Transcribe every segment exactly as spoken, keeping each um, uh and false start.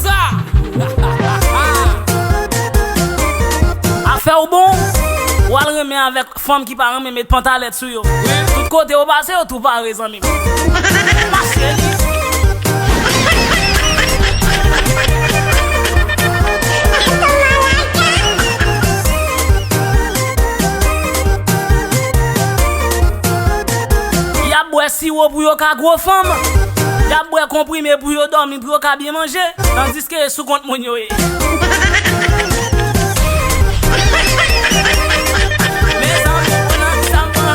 Sa! Afè w bon, w al renmen avèk fanm ki pa renmen met pantalèt sou yo. Tout kote w pase, yo tou pare, zanmi m. Mache li. Y ap bwè siwo pou yo ka gwo fanm. Y ap bwè konprime pou yo dòmi, pou yo ka byen manje. Tandiske e sou kont moun yo ye. Mezanmi, nan ki sa m pran la?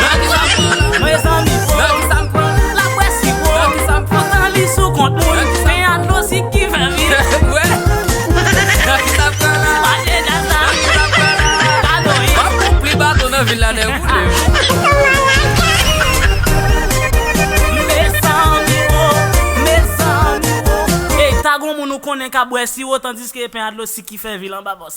Nan ki sa m pran la? Mezanmi, nan ki sa m pran la? L ap bwè siwo. Nan ki sa m pran? Poutan li sou kont moun. Nan ki sa m pran? Men a dlo sik ki fè vin. Wè. Nan ki sa m pran la? Mache djaz la. Nan ki sa m pran la? Gade w. W ap pran pli bato nan vil la, nèg ou le. Mezanmi, oh, mezanmi, oh. Ey, ta gon moun ou konnen k ap bwè siwo, tandiske e pen a dlo sik ki fè vil anba bòs.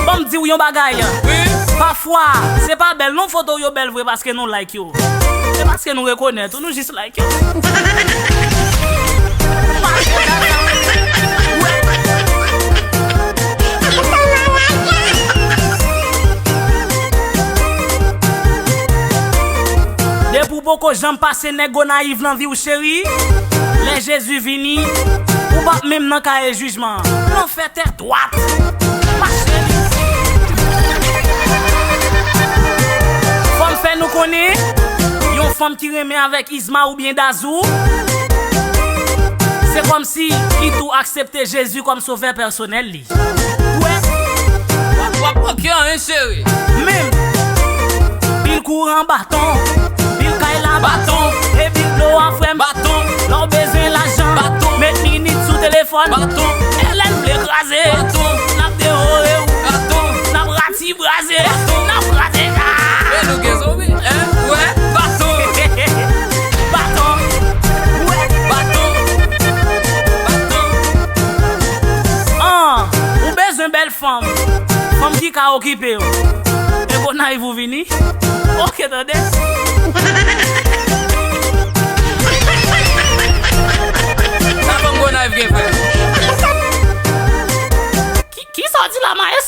Ban m di w yon bagay. Wi. Pafwa, se pa bèl non foto w yo bèl vre paske nou like yo. Se paske nou rekonèt ou, nou jis like yo. Depi w poko janm pase nèg Gonayiv nan vi w, cheri, lè Jezi vini, ou p ap menm nan kaye jijman an. Lanfè tèt dwat. Mache li. Fò m fè nou konnen, yon fanm ki renmen avèk Isma oubyen Dazou, se kòmsi li tou aksepte Jezi kòm sovè pèsonèl li. Wè. W ap, w ap manke anyen, cheri. Menm. Bil kouran, baton. Bil kay la, baton. E bil dlo a, frè m, baton. Lè w bezwen lajan, baton. Met minit sou telefòn, baton. E lè n vle kraze, baton. N ap devore w, baton. N ap rati braze, baton. N ap kraze sa. E nou gen zonbi, en? Wè, baton. Baton. Wè, baton. Baton. An, ou bezwen bèl fanm. Fanm ki ka okipe w. E Gonayiv ou vini? Ok, tande. Sa fanm Gonayiv gen, frè? Ki, kisa w di la, maestro?